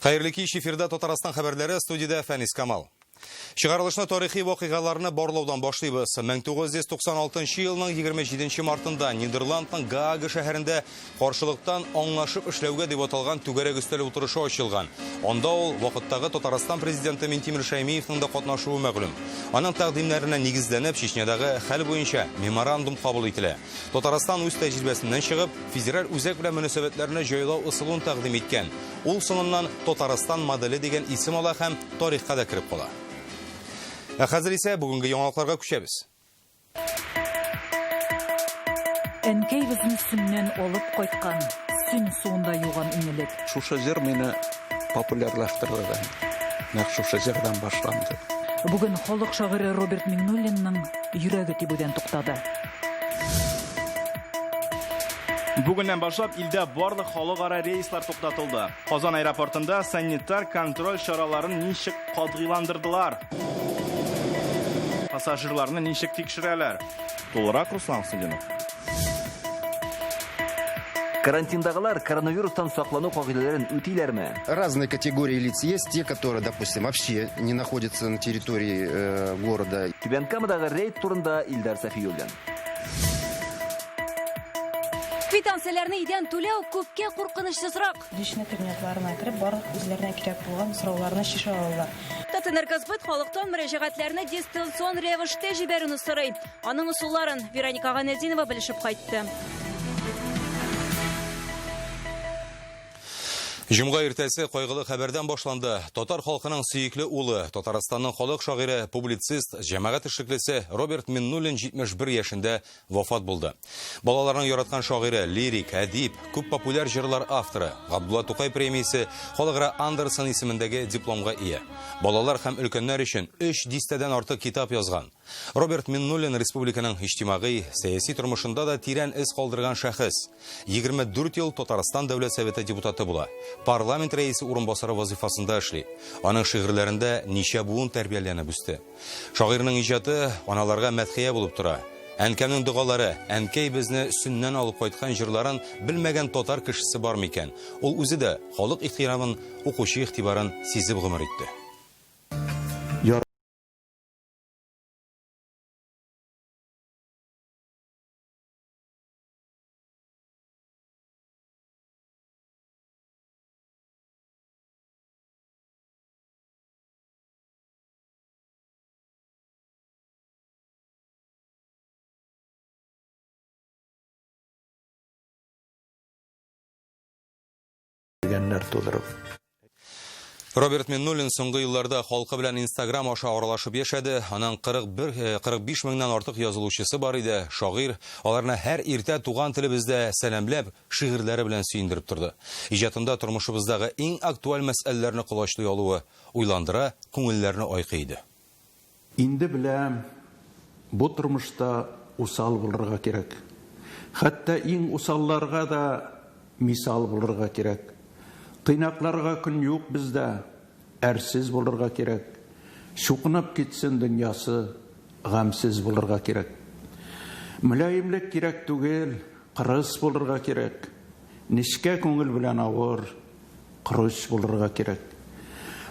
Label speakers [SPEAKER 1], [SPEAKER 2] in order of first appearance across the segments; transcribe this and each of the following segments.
[SPEAKER 1] Хәерле кич, эфирда Татарстан хәбәрләре, студиядә Фәнис Камал. Чыгарылышны тарихи вакыйгаларны барлаудан башлыйбыз. 1996 елның 27 мартында Нидерландның Гаага шәһәрендә каршылыктан аңлашып эшләүгә дип аталган түгәрәк өстәл утырышы ачылган. Анда ул вакыттагы Татарстан президенты Минтимер Шәймиевның да катнашуы мәгълүм. Аның тәкъдимнәренә нигезләнеп, Чечнядагы хәл буенча меморандум кабул ителә. Татарстан үз тәҗрибәсеннән чыгып, федераль үзәк белән мөнәсәбәтләрне җайлау ысулын тәкъдим иткән. Ул соңыннан Татарстан моделе дигән исем ала һәм тарихка да кереп кала. Ә хәзер исә бүгенге яңалыкларга күчәбез.
[SPEAKER 2] Әнкәй безне Сөннән алып кайткан, Сөн суында юган иң элек.
[SPEAKER 3] Шушы җыр мине популярлаштырды да. Нәкъ шушы җырдан башланды.
[SPEAKER 2] Бүген халык шагыйре Роберт Миңнуллинның йөрәге тибүдән туктады.
[SPEAKER 4] Бүгеннән башлап илдә барлык халыкара рейслар туктатылды. Казан аэропортында санитар контроль чараларын ничек катгыйландырдылар? Пассажирларны ничек тикшерәләр? Тулырак Руслан Хөснетдинов.
[SPEAKER 5] Карантиндагылар коронавирустан саклану кагыйдәләрен үтиләрме?
[SPEAKER 6] Разные категории лиц есть, те, которые, допустим, вообще не находятся на территории э, города.
[SPEAKER 5] Түбән Камадагы рейд турында Илдар Сафиуллин.
[SPEAKER 7] Квитанцияләрне өйдән түләү күпкә куркынычсызрак.
[SPEAKER 8] Личный кабинетларына кереп, барлык үзләренә кирәк булган сорауларны чишә алалар.
[SPEAKER 7] Татэнергосбыт халыктан мөрәҗәгатьләрне дистанцион рәвештә җибәрүне сорый. Аның ысулларын Вероника Гайнетдинова белешеп кайтты.
[SPEAKER 1] Җомга иртәсе кайгылы хәбәрдән башланды. Татар халкының сөекле улы, Татарстанның халык шагыйре, публицист, җәмәгать эшлеклесе Роберт Миннуллин 71 яшендә вафат булды. Балаларның яраткан шагыйре, лирик, әдип, күп популяр җырлар авторы, Габдулла Тукай премиясе, халыкара Андерсон исемендәге дипломга ия. Балалар һәм өлкәннәр өчен өч дистәдән артык китап язган. Роберт Миннуллин республиканың иҗтимагый, сәяси тормышында да тирән эз калдырган шәхес. 24 ел Татарстан Дәүләт Советы депутаты була. Парламент рәисе урынбасары вазыйфасында эшли. Аның шигырьләрендә ничә буын тәрбияләнеп үсте. Шагыйрьнең иҗаты аналарга мәдхия булып тора. Әнкәмнең догалары, әнкәй безне Сөннән алып кайткан җырларын белмәгән татар кешесе бар микән? Ул үзе дә халык ихтирамын, укучы игътибарын сизеп гомер итте.
[SPEAKER 3] Дигәннәр тудырып.
[SPEAKER 1] Роберт Миннуллин соңгы елларда халкы белән Инстаграм аша аралашып яшәде. Аның 41, 45 э, меңнән артык язылучысы бар иде. Шагыйрь аларны һәр иртә туган телебездә сәламләп, шигырьләре белән сөендереп торды. Иҗатында тормышыбыздагы иң актуаль мәсьәләләрне колачлый алуы уйландыра, күңелләрне айкый иде.
[SPEAKER 3] Инде беләм, бу тормышта усал булырга кирәк. Хәтта иң усалларга да мисал булырга кирәк. Тыйнакларга көн юк бездә, әрсез булырга кирәк. Чукынып китсен дөньясы, гамьсез булырга кирәк. Мөлаемлек кирәк түгел, кырыс булырга кирәк. Нечкә күңел белән авыр, корыч булырга кирәк.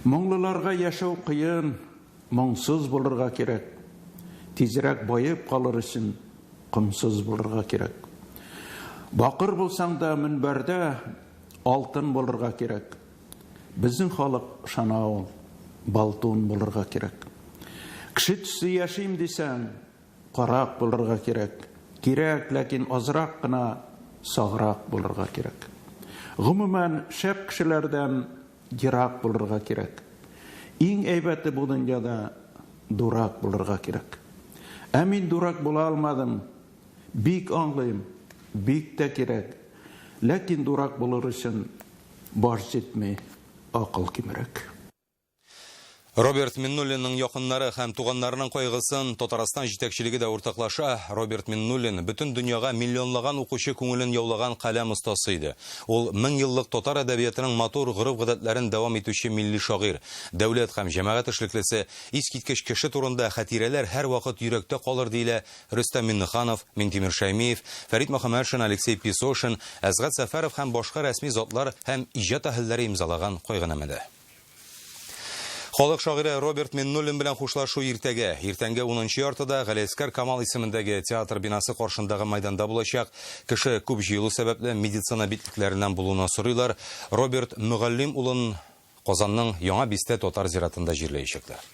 [SPEAKER 3] Моңлыларга яшәү кыен, Моңсыз булырга кирәк. Тизрәк баеп калыр өчен комсыз булырга кирәк. Бакыр булсаң да мөнбәрдә алтын булырга кирәк. Безнең халык ышана ул, болтун булырга кирәк. Кеше төсле яшим дисәң, карак булырга кирәк. Кирәк, ләкин азрак кына саграк булырга кирәк. Гомумән, шәп кешеләрдән Ерак булырга кирәк. Иң әйбәте бу дөньяда дурак булырга кирәк. Ә мин дурак була алмадым. Бик аңлыйм, бик тә кирәк. Ләкин дурак булыр өчен баш җитми, акыл кимрәк.
[SPEAKER 1] Роберт Миннуллинның якыннары һәм туганнарының кайгысын Татарстан җитәкчелеге дә уртаклаша. Роберт Миннуллин бөтен дөньяга миллионлаган укучы күңелен яулаган каләм остасы иде. Ул мең еллык татар әдәбиятының матур гореф-гадәтләрен дәвам итүче милли шагыйрь, дәүләт һәм җәмәгать эшлеклесе, искиткеч кеше турында хатирәләр һәрвакыт йөрәктә калыр, диелә Рөстәм Миңнеханов, Минтимер Шәймиев, Фәрит Мөхәммәтшин, Алексей Песошин, Әсгать Сәфәров һәм башка рәсми затлар һәм иҗат әһелләре имзалаган кайгынамәдә. Халык шагыйре Роберт Миннуллин белән хушлашу иртәгә. Иртәнге 10 яртыда Галиәсгар Камал исемендәге театр бинасы каршындагы майданда булачак. Кеше күп җыелу сәбәпле медицина битлекләреннән булуны сорыйлар. Роберт Мөгаллим улын Казанның Яңа Бистә татар зиратында җирләячәкләр.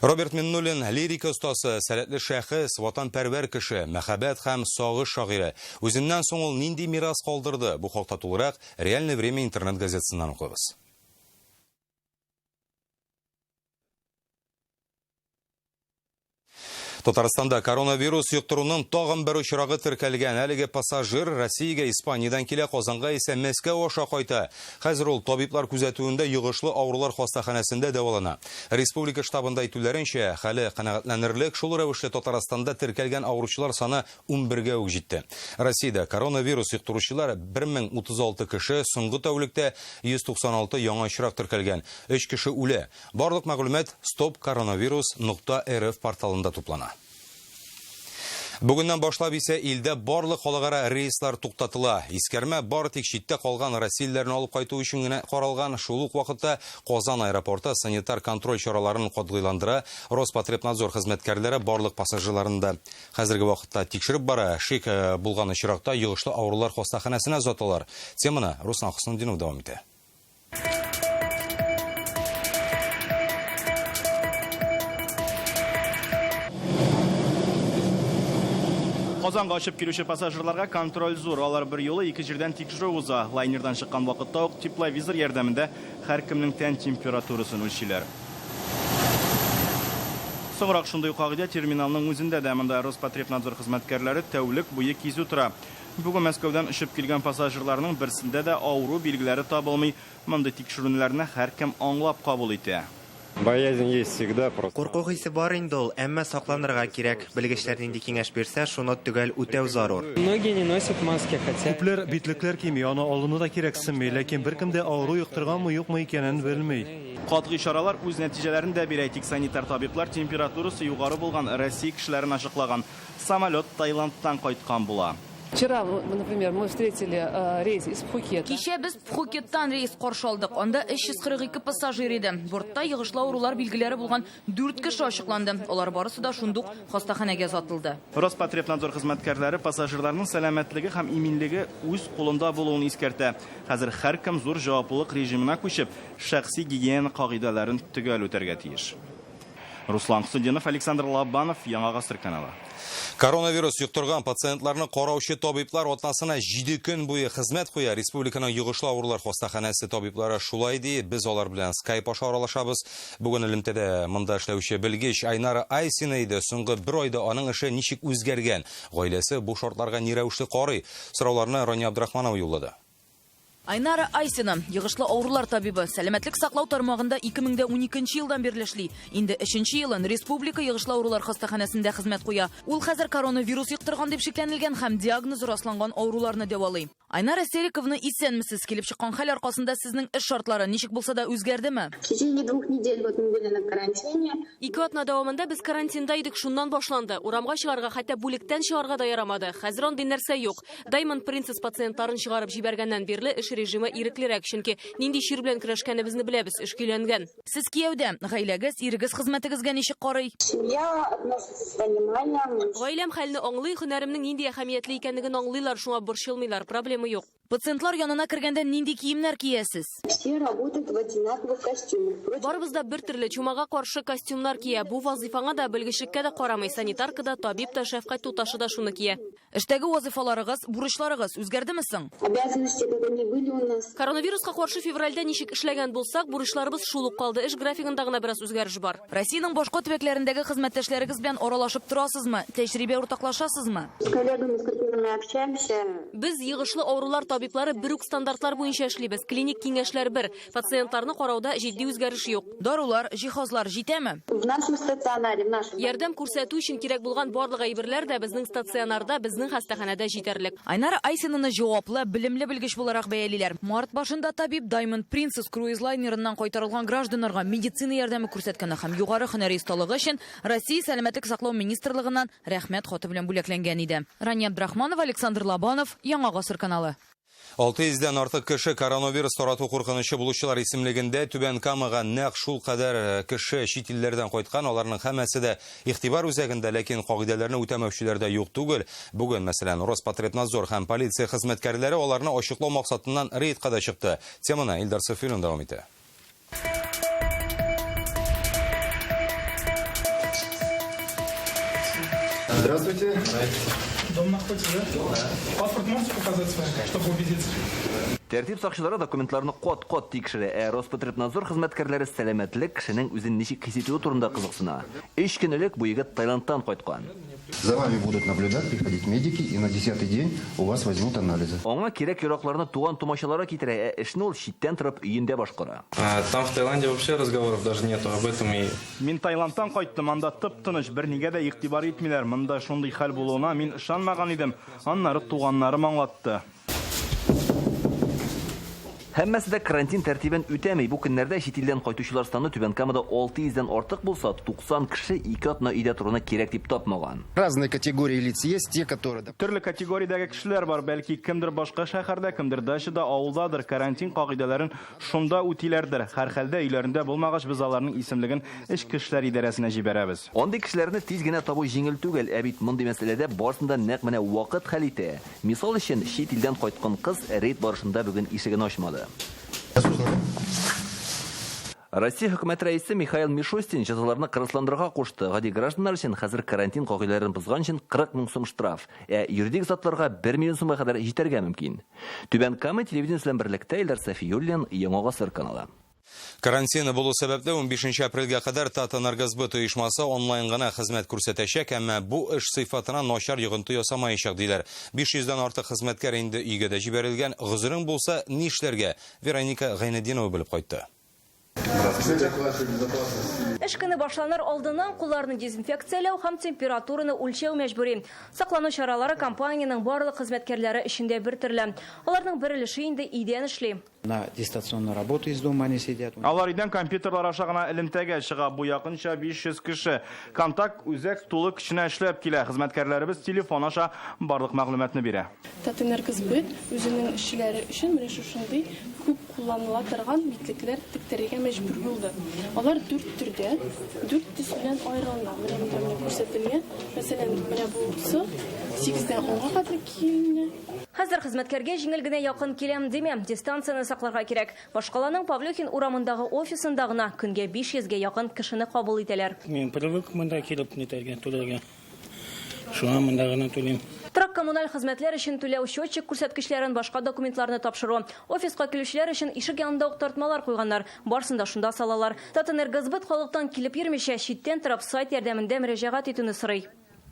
[SPEAKER 1] Роберт Миннуллин лирика остасы, сәләтле шәхес, ватанпәрвәр кеше, мәхәббәт һәм сагыш шагыйре. Үзеннән соң ул нинди мирас калдырды? Бу хакта тулырак Реальное время интернет газетасыннан укыгыз. Татарстанда коронавирус йоктыруның тагын бер очрагы теркәлгән. Әлеге пассажир Россиягә Испаниядән килә, Казанга исә Мәскәү аша кайта. Хәзер ул табиблар күзәтүендә йогышлы авырулар хастаханәсендә дәвалана. Республика штабында әйтүләренчә, хәле канәгатьләнерлек. Шул рәвешле Татарстанда теркәлгән авыручылар саны 11-гә үк җитте. Россиядә коронавирус йоктыручылар 1036 кеше, соңгы тәүлектә 196 яңа очрак теркәлгән, 3 кеше үлә. Барлык мәгълүмат stopcoronavirus нокта рф порталында туплана. Бүгеннән башлап исә илдә барлык халыкара рейслар туктатыла. Искәрмә бары тик читтә калган россиялеләрне алып кайту өчен генә каралган. Шул ук вакытта Казан аэропорты санитар контроль чараларын катгыйландыра. Роспотребнадзор хезмәткәрләре барлык пассажирларны да Хәзерге вакытта тикшереп бара, шик э, булган очракта йогышлы авырулар хастаханәсенә озаталар. Теманы Руслан Хөснетдинов дәвам итә.
[SPEAKER 4] Казанга очып килүче пассажирларга контроль зур. Алар бер юлы ике җирдән тикшерү уза. Лайнердан чыккан вакытта ук тепловизор ярдәмендә һәркемнең тән температурасын үлчиләр. Соңрак шундый ук кагыйдә терминалның үзендә дә. Монда Роспотребнадзор хезмәткәрләре тәүлек буе кизү тора. Бүген Мәскәүдән очып килгән пассажирларның берсендә дә авыру билгеләре табылмый. Мондый тикшеренүләрне һәркем аңлап кабул итә.
[SPEAKER 9] Боязнь есть всегда, просто.
[SPEAKER 10] Курку хисе бар инде ул, әмма сакланырга кирәк. Белгечләр нинди киңәш бирсә, шуны төгәл үтәү зарур.
[SPEAKER 11] Многие не носят маски, хотя...
[SPEAKER 12] Күпләр битлекләр кими, аны алуны да кирәксенми, ләкин беркем дә авыру йоктырганмы-юкмы икәнен белми.
[SPEAKER 4] Катгый чаралар үз нәтиҗәләрен дә бирә, тик санитар табиблар температурасы югары булган Россия кешеләрен ачыклаган. Самолет Таиландтан кайткан була.
[SPEAKER 13] Вчера, например, мы встретили э, рейс из Пхукета.
[SPEAKER 14] Кичә без Пхукеттан рейс каршы алдык. Анда 342 пассажир иде. Бортта йогышлы авырулар билгеләре булган 4 кеше ачыкланды. Алар барысы да шундук хастаханәгә озатылды.
[SPEAKER 4] Роспотребнадзор хезмәткәрләре пассажирларның сәламәтлеге һәм иминлеге үз кулында булуын искәртә. Хәзер һәркем зур җаваплылык режимына күчеп, шәхси гигиена кагыйдәләрен төгәл үтәргә тиеш. Руслан Хусудинов, Александр Лобанов, Яңа Гасыр каналы.
[SPEAKER 1] Коронавирус йоктырган пациентларны караучы табиблар атнасына 7 көн буе хезмәт куя. Республиканың йогышлы авырулар хастаханәсе табиблары шулай ди. Без алар белән Skype аша аралашабыз. Бүген элемтәдә монда эшләүче белгеч Айнара Айсина иде. Соңгы бер айда аның эше ничек үзгәргән? Гаиләсе бу шартларга ни рәвешле карый? Сорауларны Рания Абдрахманова юллады.
[SPEAKER 14] Айнара Айсина, йогышлы авырулар табибы, сәламәтлек саклау тармагында 2012 елдан бирле эшли. Инде өченче елын республика йогышлы авырулар хастаханәсендә хезмәт куя. Ул хәзер коронавирус йоктырган дип шикләнелгән һәм диагнозы расланган авыруларны дәвалый. Айнара Сериковна, исәнмесез. Килеп чыккан хәл аркасында сезнең эш шартлары ничек булса да үзгәрдеме?
[SPEAKER 15] В течение двух недель вот мы были на карантине.
[SPEAKER 7] Ике атна дәвамында без карантинда идек, шуннан башланды. Урамга чыгарга, хәтта бүлектән чыгарга да ярамады. Хәзер андый нәрсә юк. Diamond Princess пациентларын чыгарып җибәргәннән бирле эш режимы иреклерәк, чөнки нинди чир белән көрәшкәнебезне беләбез, эш көйләнгән.
[SPEAKER 14] Сез кияүдә, гаиләгез, ирегез хезмәтегезгә ничек карый?
[SPEAKER 15] Семья относится с пониманием.
[SPEAKER 7] Гаиләм хәлне аңлый, һөнәремнең нинди әһәмиятле икәнлеген аңлыйлар, шуңа борчылмыйлар, проблема юк.
[SPEAKER 14] Пациентлар янына кергәндә нинди киемнәр киясез?
[SPEAKER 15] Все работают в одинаковых костюмах.
[SPEAKER 7] Барыбыз да бер төрле чумага каршы костюмнар кия. Бу вазыйфаңа да, белгечлеккә дә карамый. Санитарка да, табиб та, шәфкать туташы да шуны кия.
[SPEAKER 14] Эштәге вазыйфаларыгыз, бурычларыгыз үзгәрдеме соң?
[SPEAKER 15] Обязанности как они были у нас.
[SPEAKER 7] Коронавируска каршы февральдә ничек эшләгән булсак, бурычларыбыз шул ук калды. Эш графигында гына бераз үзгәреш бар.
[SPEAKER 14] Россиянең башка төбәкләрендәге хезмәттәшләрегез белән аралашып торасызмы? Тәҗрибә уртаклашасызмы?
[SPEAKER 15] С коллегами, с которыми докторами общаемся.
[SPEAKER 7] Без йогышлы авырулар табиблары бер үк стандартлар буенча эшлибез. Клиник киңәшләр бер. Пациентларны карауда җитди үзгәреш юк.
[SPEAKER 14] Дарулар, җиһазлар җитәме?
[SPEAKER 15] В нашем стационаре, в нашем.
[SPEAKER 7] Ярдәм күрсәтү өчен кирәк булган барлык әйберләр дә безнең стационарда, безнең хастаханәдә җитәрлек.
[SPEAKER 14] Айнара Айсинаны җаваплы, белемле белгеч буларак бәялиләр. Март башында табиб Diamond Princess круиз лайнерыннан кайтарылган гражданнарга медицина ярдәме күрсәткәне һәм югары һөнәри осталыгы өчен Россия сәламәтлек саклау министрлыгыннан рәхмәт хаты белән бүләкләнгән иде. Рания Абдрахманова, Александр Лобанов, Яңа Гасыр каналы.
[SPEAKER 1] 600дән артык кеше коронавирус тарату куркынычы булучылар исемлегендә. Түбән Камага нәкъ шул кадәр кеше чит илләрдән кайткан. Аларның һәммәсе дә игътибар үзәгендә, ләкин кагыйдәләрне үтәмәүчеләр дә юк түгел. Бүген, мәсәлән, Роспотребнадзор һәм полиция хезмәткәрләре аларны ачыклау максатыннан рейдка да чыкты. Теманы Илдар Сафиуллин дәвам итә.
[SPEAKER 6] Здравствуйте.
[SPEAKER 16] Дом находится, да? Да. Паспорт можете показать свой, чтобы убедиться?
[SPEAKER 5] Тәртип сакчылары документларны кат-кат тикшерә, ә Роспотребнадзор хезмәткәрләре сәламәтлек, кешенең үзен ничек хис итүе турында кызыксына. Өч көн элек бу егет Таиландтан кайткан.
[SPEAKER 6] За вами будут наблюдать, приходить медики, и на 10-й день у вас возьмут анализы.
[SPEAKER 5] Аңа кирәк-яракларны туган-тумачалары китерә, ә эшне ул читтән торып өендә башкара.
[SPEAKER 11] Там в Таиланде вообще разговоров даже нету об этом и
[SPEAKER 4] Мин Таиландтан кайттым, анда тып-тыныч, бернигә дә игътибар итмиләр. Монда шундый хәл булуына мин ышанмаган идем. Аннары туганнарым аңлатты.
[SPEAKER 5] Һәммәсе дә карантин тәртибен үтәми. Бу көннәрдә чит илдән кайтучылар саны Түбән Камада 600дән артык булса, 90 кеше ике атна өйдә торуны кирәк дип тапмаган.
[SPEAKER 6] Разные категории лиц есть, те, которые...
[SPEAKER 4] Төрле категориядәге кешеләр бар, бәлки кемдер башка шәһәрдә, кемдер дачада, авылдадыр, карантин кагыйдәләрен шунда үтиләрдер. Һәрхәлдә өйләрендә булмагач, без аларның исемлеген Эчке эшләр идарәсенә җибәрәбез.
[SPEAKER 5] Андый кешеләрне тиз генә табу җиңел түгел, ә бит мондый мәсьәләдә барысын да нәкъ менә вакыт хәл итә. Мисал өчен, чит илдән кайткан кыз рейд барышында бүген ишеген ачмады. Россия хөкүмәте рәисе Михаил Мишустин җәзаларны кырысландырырга кушты. Гади гражданнар өчен хәзер карантин кагыйдәләрен бозган өчен 40 мең сум штраф, ә юридик затларга 1 миллион сумга кадәр җитәргә мөмкин. Түбән Кама телевидениесе белән берлектә Илдар Сафиуллин, Яңа Гасыр каналы.
[SPEAKER 1] Карантин булу сәбәпле 15 апрельгә кадәр Татэнергосбыт оешмасы онлайн гына хезмәт күрсәтәчәк, әмма бу эш сыйфатына начар йогынты ясамаячак, диләр. 500дән артык хезмәткәр инде өйгә дә җибәрелгән. Гозерең булса, нишләргә? Вероника Гайнетдинова белеп кайтты.
[SPEAKER 17] Эш көне башланыр алдыннан кулларны дезинфекцияләү һәм температураны үлчәү мәҗбүри. Саклану чаралары компаниянең барлык хезмәткәрләре өчен дә бер төрле. Аларның бер өлеше инде өйдән эшли.
[SPEAKER 18] На дистанционную работу из дома они сидят.
[SPEAKER 4] Алар өйдән компьютерлар аша гына элемтәгә чыга. Бу якынча 500 кеше. Контакт үзәк тулы көченә эшләп килә. Хезмәткәрләребез телефон аша барлык мәгълүматны бирә.
[SPEAKER 8] Татэнергосбыт үзенең эшчеләре өчен менә шушындый күп кулланыла торган битлекләр тектерергә мәҗбүр булды. Алар дүрт төрдә, дүрт төс белән аерылына. Менә монда менә күрсәтелгән. Мәсәлән, менә бусы сигездән унга кадәр киенә.
[SPEAKER 17] Хәзер хезмәткәргә җиңел генә якын киләм димә, дистанцияне сакларга кирәк. Башкаланың Павлюхин урамындагы офисында гына көнгә 500гә якын кешене кабул итәләр.
[SPEAKER 19] Мин привык монда килеп нитәргә, түләргә. Шуңа монда гына түлим.
[SPEAKER 17] Торак коммуналь хезмәтләр өчен түләү счетчик күрсәткечләрен, башка документларны тапшыру. Офиска килүчеләр өчен ишек янында ук тартмалар куйганнар. Барысын да шунда салалар. Татэнергосбыт халыктан килеп йөрмичә, читтән торып сайт ярдәмендә мөрәҗәгать итүне сорый.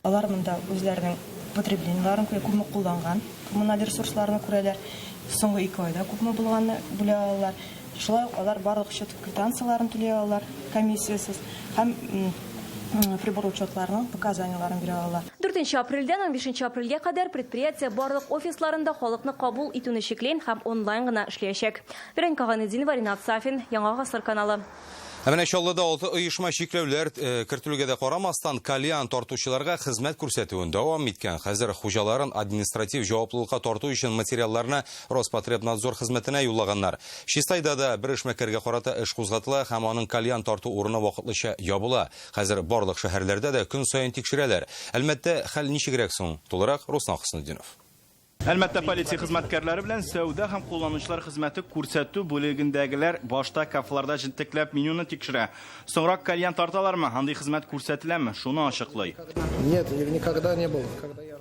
[SPEAKER 8] Алар монда үзләренең потреблениеләрен күрә, күпме кулланган коммуналь ресурсларны күрәләр. Соңгы ике айда күпме булганны бүлә алалар. Шулай ук алар барлык счет квитанцияләрен түли алалар комиссиясез һәм прибор учетларының показаниеләрен бирә алалар.
[SPEAKER 17] 4 апрельдән 15 апрельгә кадәр предприятие барлык офисларында халыкны кабул итүне чикли һәм онлайн гына эшләячәк. Вероника Гайнетдинова, Ринат Сафин, Яңа Гасыр каналы.
[SPEAKER 1] Ә менә Чаллыда 6 оешма чикләүләр кертелүгә дә карамастан кальян тартучыларга хезмәт күрсәтүен дәвам иткән. Хәзер хуҗаларын административ җаваплылыкка тарту өчен материалларны Роспотребнадзор хезмәтенә юллаганнар. Чистайда да бер эшмәкәргә карата эш кузгатыла һәм аның кальян тарту урыны вакытлыча ябыла. Хәзер барлык шәһәрләрдә дә көн саен тикшерәләр. Әлмәттә хәл ничегрәк соң? Тулырак Руслан Хөснетдинов.
[SPEAKER 4] Әлмәттә полиция хезмәткәрләре белән сәүдә һәм кулланучылар хезмәте күрсәтү бүлегендәгеләр башта кафеларда җентекләп менюны тикшерә. Соңрак кальян тарталармы, андый хезмәт күрсәтеләме, шуны ачыклый.
[SPEAKER 16] Нет, никогда не было.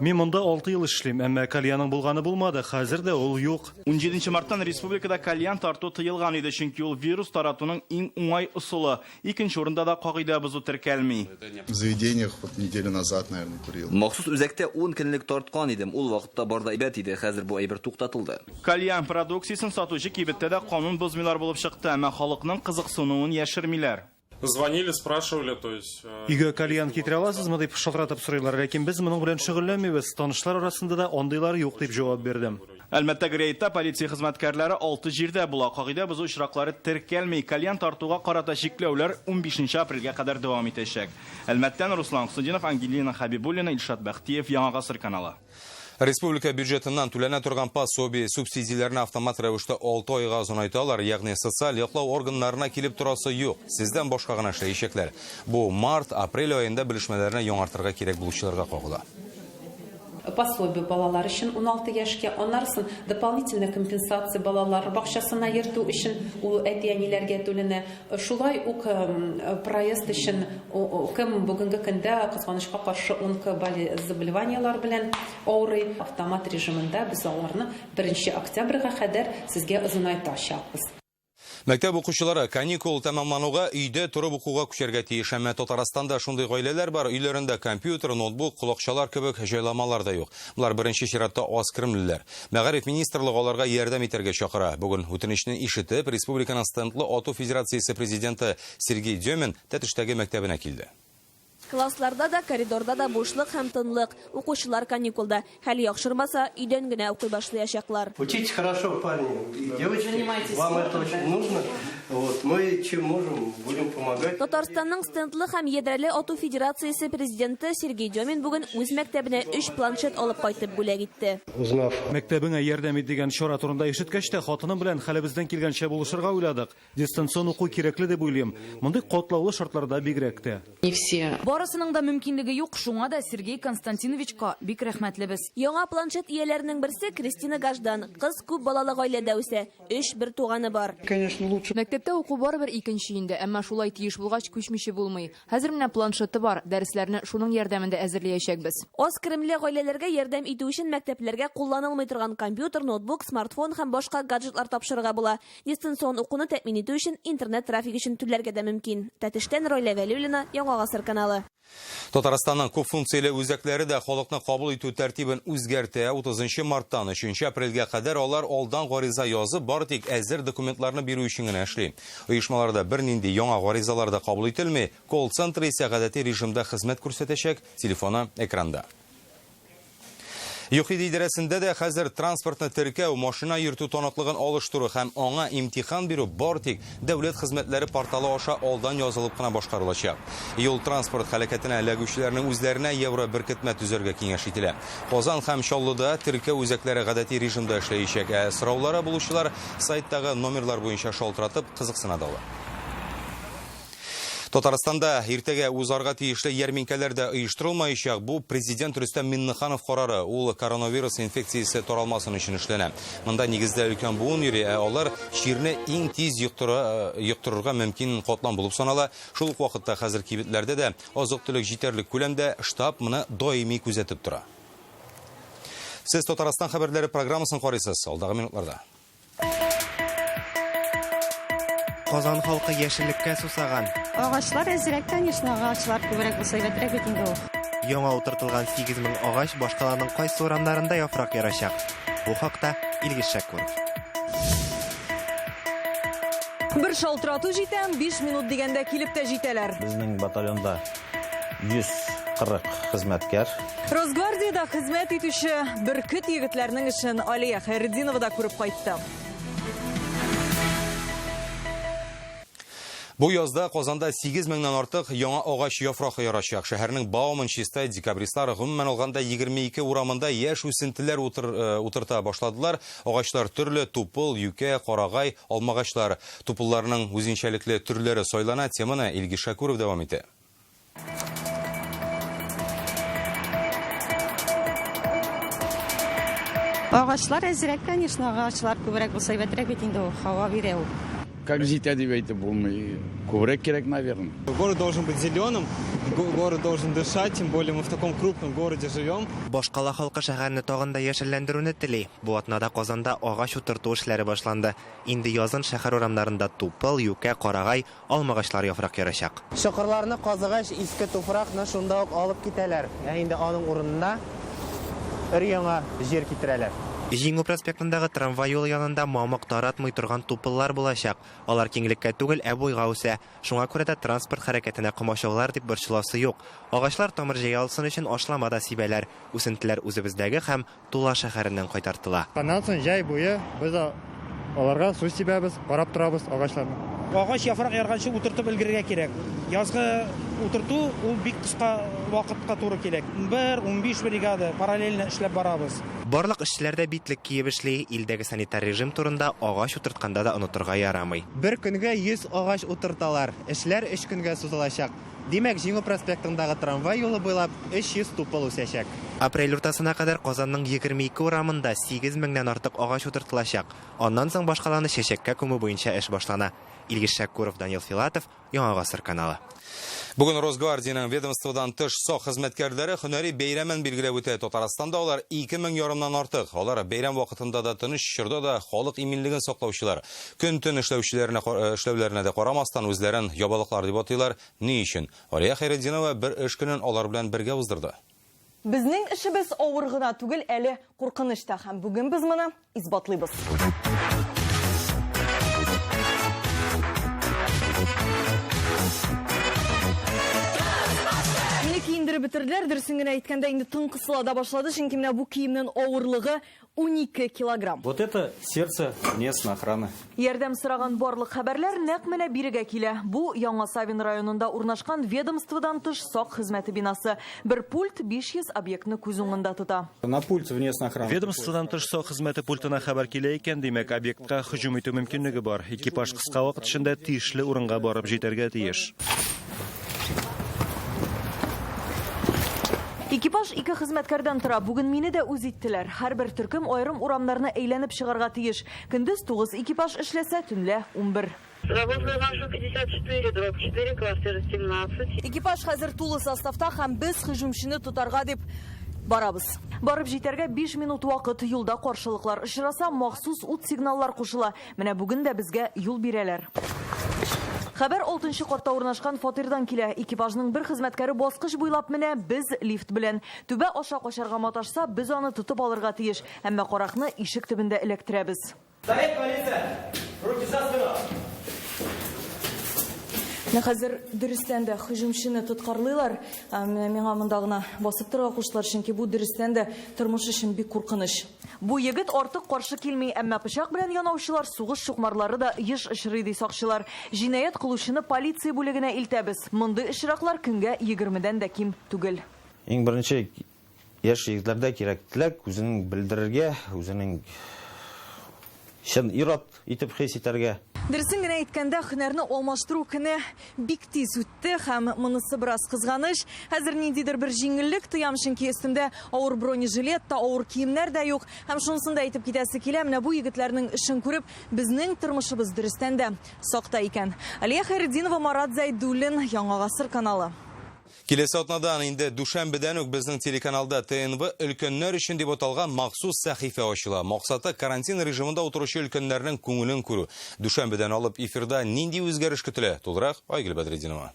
[SPEAKER 12] Мин монда 6 ел эшлим, әмма кальянның булганы булмады, хәзер дә ул юк.
[SPEAKER 4] 17 марттан республикада кальян тарту тыелган иде, чөнки ул вирус таратуның иң уңай ысулы. Икенче урында да кагыйдә бозу теркәлми.
[SPEAKER 20] В заведениях вот неделю назад, наверное, курил.
[SPEAKER 5] Махсус үзәктә 10 көнлек тарткан идем. Ул вакытта бар да әйбәт иде. Хәзер бу әйбер туктатылды.
[SPEAKER 4] Кальян продукциясен сатучы кибеттә дә канун бозмыйлар булып чыкты, әмма халыкның кызыксынуын яшермиләр.
[SPEAKER 11] Звонили, спрашивали, то есть...
[SPEAKER 12] Өйгә кальян китерә аласызмы дип шалтыратып сорыйлар, ләкин без моның белән шөгыльләнмибез. Танышлар арасында да андыйлар юк дип җавап бирдем.
[SPEAKER 4] Әлмәттәге рейдта полиция хезмәткәрләре 6 җирдә була. Кагыйдә бозу очраклары теркәлми. Кальян тартуга карата чикләүләр 15 апрельгә кадәр дәвам итәчәк. Әлмәттән Руслан Хусудинов, Ангелина Хабибуллина, Илшат Бәхтиев, Яңа Гасыр каналы.
[SPEAKER 1] Республика бюджетыннан түләнә торган пособие, субсидияләрне автомат рәвештә 6 айга озынайталар, ягъни социаль яклау органнарына килеп торасы юк. Сездән башка гына эшләячәкләр. Бу март, апрель аенда белешмәләрне яңартырга кирәк булучыларга кагыла.
[SPEAKER 13] Пособие балалар өчен 16 яшькә, аннарысын дополнительная компенсация балалар бакчасына йөртү өчен ул әти-әниләргә түләнә. Шулай ук проезд өчен кем бүгенге көндә кызганычка каршы онкоболезаболеваниелар белән авырый, автомат режимында без аларны 1 октябрьгә кадәр сезгә озынайтачакбыз.
[SPEAKER 1] Мәктәп укучылары каникул тәмамлануга өйдә торып укуга күчәргә тиеш. Әмма Татарстанда шундый гаиләләр бар, өйләрендә компьютер, ноутбук, колакчалар кебек җайламалар да юк. Болар беренче чиратта аз керемлеләр. Мәгариф министрлыгы аларга ярдәм итәргә чакыра. Бүген үтенечне ишетеп, Республиканың стендлы ату федерациясе президенты Сергей Демин Тәтештәге мәктәбенә килде.
[SPEAKER 21] Классларда да, коридорда да бушлык һәм тынлык. Укучылар каникулда. Хәл яхшырмаса, өйдән генә укый башлаячаклар.
[SPEAKER 22] Учитесь хорошо, парни и девочки. Вам это очень нужно. Вот, мы чем можем, будем помогать.
[SPEAKER 21] Татарстанның стендлы һәм ядрәле ату федерациясе президенты Сергей Демин бүген үз мәктәбенә 3 планшет алып кайтып бүләк итте.
[SPEAKER 12] Узнав. Мәктәбеңә ярдәм ит дигән чара турында ишеткәч тә, хатыным белән хәлебездән килгәнчә булышырга уйладык. Дистанцион уку кирәкле дип уйлыйм. Мондый катлаулы шартларда бигрәк тә.
[SPEAKER 14] Не все. Барысының да мөмкинлеге юк, шуңа да Сергей Константиновичка бик рәхмәтлебез.
[SPEAKER 21] Яңа планшет ияләренең берсе Кристина Гаждан. Кыз күп балалы гаиләдә үсә. 3 бер туганы бар.
[SPEAKER 13] Конечно, лучше. Мәктәптә уку барыбер икенче инде, әмма шулай тиеш булгач күчмичә булмый. Хәзер менә планшеты бар, дәресләрне шуның ярдәмендә әзерләячәкбез.
[SPEAKER 21] Аз керемле гаиләләргә ярдәм итү өчен мәктәпләргә кулланылмый торган компьютер, ноутбук, смартфон һәм башка гаджетлар тапшырырга була. Дистанцион укуны тәэмин итү өчен интернет трафик өчен түләргә дә мөмкин. Тәтештән Райлә Вәлиуллина, Яңа Гасыр каналы.
[SPEAKER 1] Татарстанның күп функцияле үзәкләре дә халыкны кабул итү тәртибен үзгәртә. 30 марттан 3 апрельгә кадәр алар алдан гариза язып, бары тик әзер документларны бирү өчен генә эшли. Оешмаларда бернинди яңа гаризалар да кабул ителми. Колл-центр исә гадәти режимда хезмәт күрсәтәчәк, телефоны экранда. ЮХИДИ идарәсендә дә хәзер транспортны теркәү, машина йөртү таныклыгын алыштыру һәм аңа имтихан бирү бар тик дәүләт хезмәтләре порталы аша алдан язылып кына башкарылачак. Юл транспорт һәлакәтенә эләгүчеләрнең үзләренә евро беркетмә төзергә киңәш ителә. Казан һәм Чаллыда теркәү үзәкләре гадәти режимда эшләячәк. Ә сораулары булучылар сайттагы номерлар буенча шалтыратып кызыксына да ала. Татарстанда иртәгә узарга тиешле ярминкәләр дә оештырылмаячак. Бу президент Рөстәм Миңнеханов карары. Ул коронавирус инфекциясе таралмасын өчен эшләнә. Монда нигездә өлкән буын йөри, ә алар чирне иң тиз йоктырырга мөмкин катлам булып санала. Шул ук вакытта хәзер кибетләрдә дә азык-төлек җитәрлек күләмдә, штаб моны даими күзәтеп тора. Сез Татарстан хәбәрләре программасын карыйсыз. Алдагы минутларда.
[SPEAKER 10] Казан халкы яшеллеккә сусаган.
[SPEAKER 23] Агачлар әзрәк, конечно, агачлар күбрәк булса әйбәтрәк бит инде ул.
[SPEAKER 10] Яңа утыртылган 8000 агач башкаланың кайсы урамнарында яфрак ярачак? Бу хакта Илгиз Шәкүров.
[SPEAKER 24] Бер шалтырату җитә, 5 минут дигәндә килеп тә җитәләр.
[SPEAKER 25] Безнең батальонда 140 хезмәткәр.
[SPEAKER 24] Росгвардиядә хезмәт итүче бөркет егетләрнең эшен Алия Хәйретдинова да күреп кайтты.
[SPEAKER 1] Бу язда Казанда 8000-нән артык яңа агач яфрагы ярачак. Шәһәрнең Бауман, Чистай, Декабристлар, гомумән алганда 22 урамында яшь үсентеләр утырта башладылар. Агачлар төрле: тупыл, юкә, карагай, алмагачлар. Тупылларның үзенчәлекле төрләре сайлана. Теманы Илгиз Шәкүров дәвам итә.
[SPEAKER 23] Агачлар әзрәк, конечно, агачлар күбрәк булса әйбәтрәк бит инде ул, һава бирә ул.
[SPEAKER 2] Как җитә дип әйтеп булмый. Күбрәк кирәк, наверное.
[SPEAKER 3] Город должен быть зеленым, город должен дышать, тем более мы в таком крупном городе живем.
[SPEAKER 10] Башкала халкы шәһәрне тагын да яшелләндерүне тели. Бу атнада Казанда агач утырту эшләре башланды. Инде язын шәһәр урамнарында тупыл, юкә, карагай, алмагачлар яфрак ярачак.
[SPEAKER 7] Чокырларны казыгач, иске туфракны шунда ук алып китәләр. Ә инде аның урынына өр-яңа җир китерәләр.
[SPEAKER 10] Җиңү проспектындагы трамвай юлы янында мамык таратмый торган тупыллар булачак. Алар киңлеккә түгел, ә буйга үсә. Шуңа күрә дә транспорт хәрәкәтенә комачаулар дип борчыласы юк. Агачлар тамыр җәя алсын өчен ашлама да сибәләр. Үсентеләр үзебездәге һәм Тула шәһәреннән кайтартыла.
[SPEAKER 9] Аннан соң җәй буе без аларга су сибәбез, карап торабыз агачларны.
[SPEAKER 16] Агач яфрак ярганчы утыртып өлгерергә кирәк. Язгы утырту ул бик кыска вакытка туры килә. 11, 15 бригада параллельно эшләп барабыз.
[SPEAKER 10] Барлык эшчеләр дә битлек киеп эшли. Илдәге санитар режим турында агач утыртканда да онытырга ярамый.
[SPEAKER 7] Бер көнгә 100 агач утырталар. Эшләр өч көнгә сузылачак. Димәк, Җиңү проспектындагы трамвай юлы буйлап 300 тупыл үсәчәк.
[SPEAKER 10] Апрель уртасына кадәр Казанның 22 урамында 8 меңнән артык агач утыртылачак. Аннан соң башкаланы чәчәккә күмү буенча эш башлана. Илгиз Шәкүров, Данил Филатов, Яңа гасыр каналы.
[SPEAKER 1] Бүген Росгвардиянең ведомстводан тыш сак хезмәткәрләре һөнәри бәйрәмен билгеләп үтә. Татарстанда алар 2000 ярымнан артык. Алар бәйрәм вакытында да, тыныч чорда да халык иминлеген саклаучылар. Көн-төн эшләүчеләренә эшләүләренә дә карамастан, үзләрен ябалаклар дип атыйлар. Ни өчен? Алия Хәйретдинова бер эш көнен алар белән бергә уздырды.
[SPEAKER 24] Безнең эшебез авыр гына түгел, әле куркыныч та һәм бүген без моны исбатлыйбыз. Мине киендереп бетерделәр, дөресен генә әйткәндә, инде тын кысыла да башлады, чөнки менә бу киемнең авырлыгы 12 килограмм.
[SPEAKER 15] Вот это сердце местной охраны.
[SPEAKER 24] Ярдәм сораган барлык хәбәрләр нәкъ менә бирегә килә. Бу Яңа Савин районында урнашкан ведомстводан тыш сак хезмәте бинасы. Бер пульт 500 объектны күз уңында тота.
[SPEAKER 15] На пульт внесной охраны.
[SPEAKER 12] Ведомстводан тыш сак хезмәте пультына хәбәр килә икән, димәк, объектка һөҗүм итү мөмкинлеге бар. Экипаж кыска вакыт эчендә тиешле урынга барып җитәргә тиеш.
[SPEAKER 24] Экипаж ике хезмәткәрдән тора. Бүген мине дә үз иттеләр. Һәрбер төркем аерым урамнарны әйләнеп чыгарга тиеш. Көндез 9 экипаж эшләсә, төнлә 11.
[SPEAKER 26] Свободный маршрут 54, 24, квартира 17.
[SPEAKER 24] Экипаж хәзер тулы составта һәм без һөҗүмчене тотарга дип барабыз. Барып җитәргә 5 минут вакыт. Юлда каршылыклар очраса, махсус ут сигналлар кушыла. Менә бүген дә безгә юл бирәләр. Хәбәр 6 катта урнашкан фатирдан килә. Экипажның бер хезмәткәре баскыч буйлап менә, без лифт белән. Түбә аша качарга маташса, без аны тотып алырга тиеш. Әмма каракны ишек төбендә эләктерәбез.
[SPEAKER 27] Стоять, полиция! Руки за спину!
[SPEAKER 24] Менә хәзер дөрестән дә һөҗүмчене тоткарлыйлар. Менә миңа монда гына басып торырга куштылар, чөнки бу дөрестән дә тормыш өчен бик куркыныч. Бу егет артык каршы килми, әмма пычак белән янаучылар, сугыш чукмарлары да еш очрый, ди сакчылар. Җинаять кылучыны полиция бүлегенә илтәбез. Мондый очраклар көнгә егермедән дә ким түгел.
[SPEAKER 25] Иң беренче яшь егетләрдә кирәк теләк, үзенең белдерергә, үзенең чын ир-ат итеп хис итәргә.
[SPEAKER 24] Дөресен генә әйткәндә, һөнәрне алмаштыру көне бик тиз үтте һәм монысы бераз кызганыч. Хәзер ниндидер бер җиңеллек тоям, чөнки өстемдә авыр бронежилет та, авыр киемнәр дә юк. Һәм шунысын да әйтеп китәсе килә, менә бу егетләрнең эшен күреп, безнең тормышыбыз дөрестән дә сакта икән. Алия Хәйретдинова, Марат Зәйдуллин, Яңа Гасыр каналы.
[SPEAKER 1] Киләсе атнадан инде дүшәмбедән үк безнең телеканалда ТНВ өлкәннәр өчен дип аталган махсус сәхифә ачыла. Максаты карантин режимында утыручы өлкәннәрнең күңелен күрү. Дүшәмбедән алып эфирда нинди үзгәреш көтелә? Тулырак Айгөл Бәдретдинова.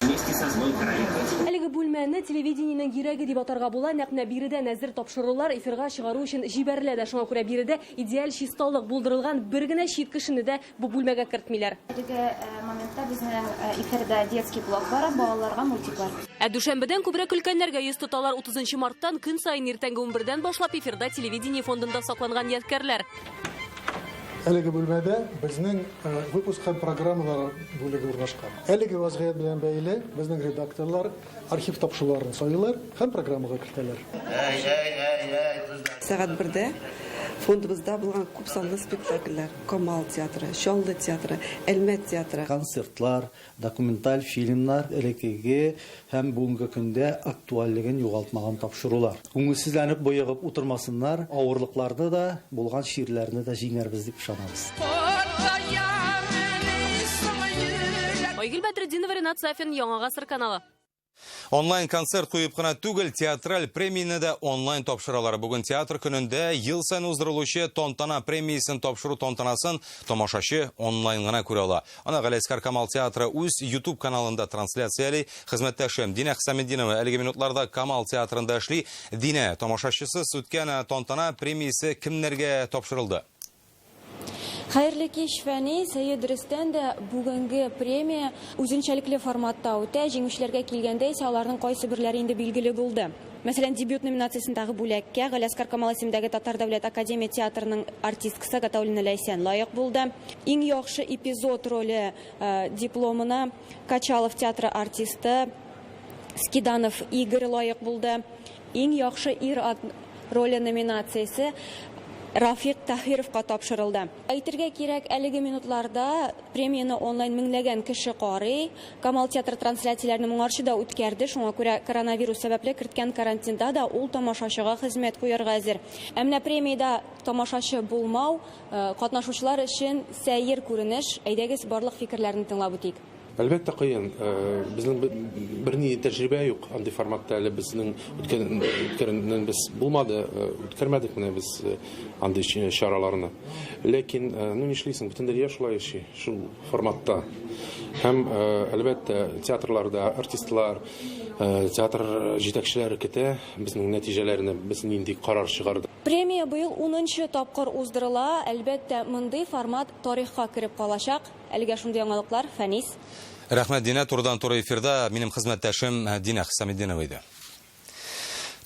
[SPEAKER 17] Әлеге бүлмәне телевидениенең йөрәге дип атарга була. Нәкъ менә биредән әзер тапшырулар эфирга чыгару өчен җибәрелә дә. Шуңа күрә биредә идеаль чисталык булдырылган, бер генә чит кешене дә бу бүлмәгә кертмиләр.
[SPEAKER 28] Әлеге моментта безнең эфирда детский блок бара, балаларга мультиклар.
[SPEAKER 17] Ә дүшәмбедән күбрәк өлкәннәргә йөз тоталар. 30 марттан көн саен иртәнге унбердән башлап эфирда телевидение фондында сакланган ядкәрләр.
[SPEAKER 29] Әлеге бүлмәдә безнең выпуск һәм программалар бүлеге урнашкан. Әлеге вазгыять белән бәйле безнең редакторлар архив тапшыруларын сайлыйлар һәм программага кертәләр.
[SPEAKER 8] Сәгать бердә
[SPEAKER 4] Фондыбызда булган күп санлы спектакльләр, Камал театры, Чаллы театры, Әлмәт театры.
[SPEAKER 5] Концертлар, документаль фильмнар, элеккеге һәм бүгенге көндә актуальлеген югалтмаган тапшырулар. Күңелсезләнеп, боегып утырмасыннар, авырлыкларны да, булган чирләрне дә җиңәрбез дип ышанабыз.
[SPEAKER 17] Айгөл Бәдретдинова, Ренат Сафин, Яңа Гасыр каналы.
[SPEAKER 1] Онлайн концерт куеп кына түгел, театраль премияне дә онлайн тапшыралар. Бүген театр көнендә ел саен уздырылучы Тантана премиясен тапшыру тантанасын тамашачы онлайн гына күрә ала. Аны Галиәсгар Камал театры үз YouTube каналында трансляцияли. Хезмәттәшем Динә Хисаметдинова әлеге минутларда Камал театрында эшли. Динә, тамашачысыз үткән Тантана премиясе кемнәргә тапшырылды?
[SPEAKER 6] Хәерле кич, Фәнис. Әйе, дөрестән дә, бүгенге премия үзенчәлекле форматта үтә. Җиңүчеләргә килгәндә исә аларның кайсы берләре инде билгеле булды. Мәсәлән, дебют номинациясендәге бүләккә Галиәсгар Камал исемендәге Татар дәүләт академия театрының артисткасы Гатауллина Ләйсән лаек булды. Иң яхшы эпизод роле дипломына Качалов театры артисты Скиданов Игорь лаек булды. Иң яхшы ир-ат роле номинациясе Рафик Таһировка тапшырылды. Әйтергә кирәк, әлеге минутларда премияне онлайн меңләгән кеше карый. Камал театры трансляцияләрне моңарчы да үткәрде, шуңа күрә коронавирус сәбәпле керткән карантинда да ул тамашачыга хезмәт куярга әзер. Ә менә премиядә тамашачы булмау катнашучылар өчен сәер күренеш. Әйдәгез, барлык фикерләрне тыңлап үтик.
[SPEAKER 11] Әлбәттә, кыен. Безнең берни тәҗрибә юк андый форматта әле безнең үткәннән без булмады, үткәрмәдек менә без андый чараларны. Ләкин, ну нишлисең, бөтен дөнья шулай яши, шул форматта. Һәм, әлбәттә, театрларда артистлар, театр җитәкчеләре көтә безнең нәтиҗәләрне, без нинди карар чыгардык.
[SPEAKER 6] Премия быел 10нчы тапкыр уздырыла. Әлбәттә, мондый формат тарихка кереп калачак. Әлегә шундый яңалыклар, Фәнис.
[SPEAKER 1] Рәхмәт, Динә. Турыдан-туры эфирда минем хезмәттәшем Динә Хисаметдинова иде.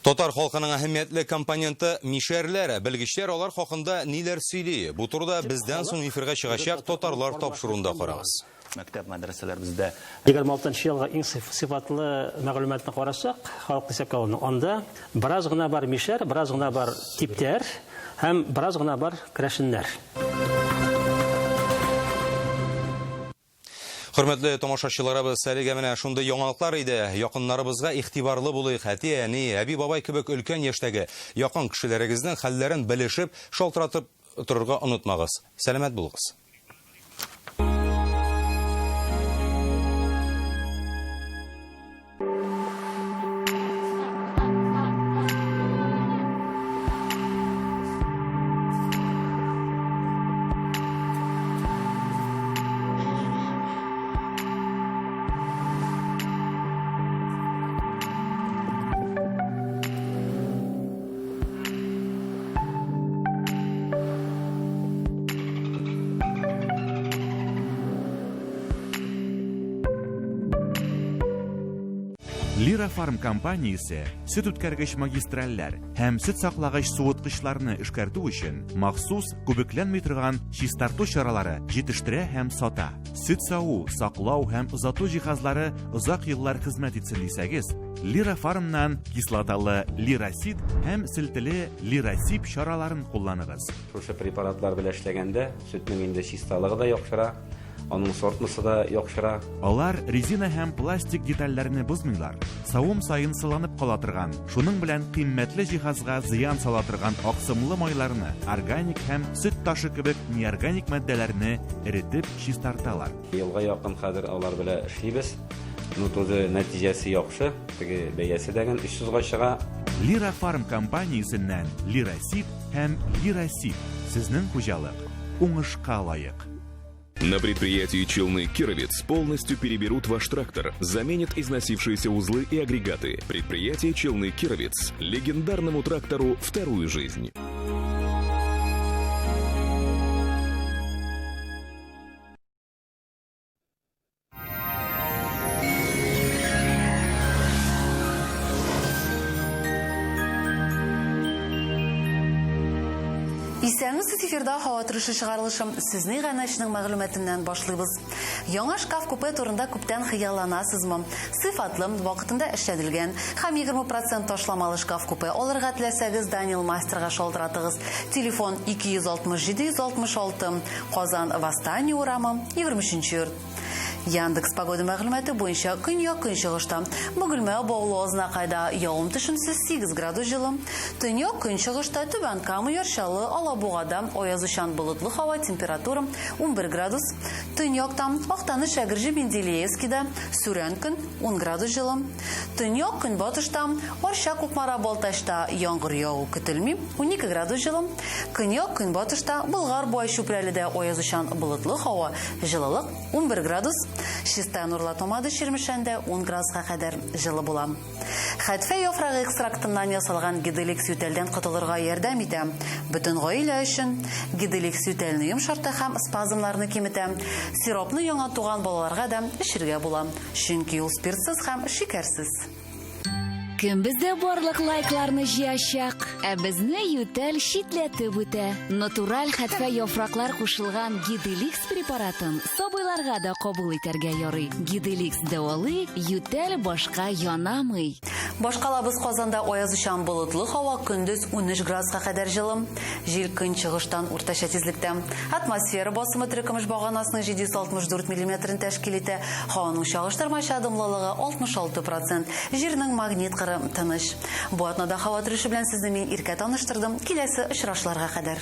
[SPEAKER 1] Татар халкының әһәмиятле компоненты мишәрләр. Белгечләр алар хакында ниләр сөйли? Бу турыда бездән соң эфирга чыгачак татарлар тапшыруында карагыз.
[SPEAKER 14] Мәктәп, мәдрәсәләр бездә.
[SPEAKER 18] 26 елга иң сыйфатлы мәгълүматны карасак, халык исәпкә алыну. Анда бераз гына бар мишәр, бераз гына бар типтәр һәм бераз гына бар керәшеннәр.
[SPEAKER 1] Хөрмәтле тамашачыларыбыз, әлегә менә шундый яңалыклар иде. Якыннарыбызга игътибарлы булыйк. Әти, әни, әби, бабай кебек өлкән яшьтәге якын кешеләрегезнең хәлләрен белешеп, шалтыратып торырга онытмагыз. Сәламәт булыгыз.
[SPEAKER 19] Лира Фарм компаниясе сөт үткәргеч магистральләр һәм сөт саклагыч суыткычларны эшкәртү өчен махсус күбекләнми торган чистарту чаралары җитештерә һәм сата. Сөт саву, саклау һәм озату җиһазлары озак еллар хезмәт итсен дисәгез, Лира Фармнан кислоталы Лирасид һәм селтеле Лирасип чараларын кулланыгыз.
[SPEAKER 20] Шушы препаратлар белән эшләгәндә сөтнең инде чисталыгы да яхшыра, аның сортлысы да яхшыра.
[SPEAKER 19] Алар резина һәм пластик детальләрне бозмыйлар, савым саен сыланып кала торган, шуның белән кыйммәтле җиһазга зыян сала торган аксымлы майларны, органик һәм сөт ташы кебек неорганик матдәләрне эретеп чистарталар.
[SPEAKER 20] Елга якын хәзер алар белән эшлибез. Ну, тоже нәтиҗәсе яхшы, теге бәясе дә гел 300 га чыга.
[SPEAKER 19] Лира Фарм компаниясеннән Лирасид һәм Лирасип сезнең хуҗалык уңышка лаек.
[SPEAKER 22] На предприятии Челны Кировец полностью переберут ваш трактор, заменят износившиеся узлы и агрегаты. Предприятие Челны Кировец легендарному трактору вторую жизнь.
[SPEAKER 2] Исәнмесез, эфирда һава торышы чыгарылышы. Сүзне иганәченең мәгълүматыннан башлыйбыз. Яңа шкаф-купе турында күптән хыялланасызмы? Сыйфатлы, вакытында эшләнелгән һәм 20 процент ташламалы шкаф-купе алырга теләсәгез, Данил Мастерга шалтыратыгыз. Телефон 267 166, Казан, Восстание урамы, 23 нче йорт. Яндекс Погода мәгълүматы буенча көньяк-көнчыгышта Бөгелмә, Баулы, Азнакайда явым-төшемсез 8 градус җылы. Төньяк-көнчыгышта Түбән Кама, Яр Чаллы, Алабугада аязучан болытлы һава, температура 11 градус. Төньякта Актаныш, Әгерҗе, Менделеевскида сүрән көн, 10 градус җылы. Төньяк-көнбатышта Арча, Кукмара, Балтачта яңгыр яву көтелми, 12 градус җылы. Көньяк-көнбатышта Болгар, Буа, Чүпрәледә аязучан болытлы һава, җылылык 11 градус. Чистай, Нурлат, Мамадыш, Чирмешәндә 10 градуска кадәр җылы була. Хәтфә яфрагы экстрактыннан ясалган Гиделикс ютәлдән котылырга ярдәм итә. Бөтен гаилә өчен. Гиделикс ютәлне йомшарта һәм спазмнарны киметә. Сиропны яңа туган балаларга да эчергә була. Чөнки ул спиртсыз һәм шикәрсез.
[SPEAKER 3] Кем бездә барлык лайкларны җыячак? Ә безне ютәл читләтеп үтә. Натураль хәтфә яфраклар кушылган Гиделикс препаратын сабыйларга да кабул итәргә ярый. Гиделикс дәвалый, ютәл башка янамый.
[SPEAKER 2] Башкалабыз Казанда аязучан болытлы һава, көндез 13 градуска кадәр җылы. Җил көнчыгыштан уртача тизлектә. Атмосфера басымы терекөмеш баганасының 764 миллиметрын тәшкил итә. Һаваның чагыштырмача дымлылыгы 66 процент. Җирнең магнит кыры тыныч. Бу атнада һава торышы белән сезне мин Иркә таныштырдым. Киләсе очрашуларга кадәр.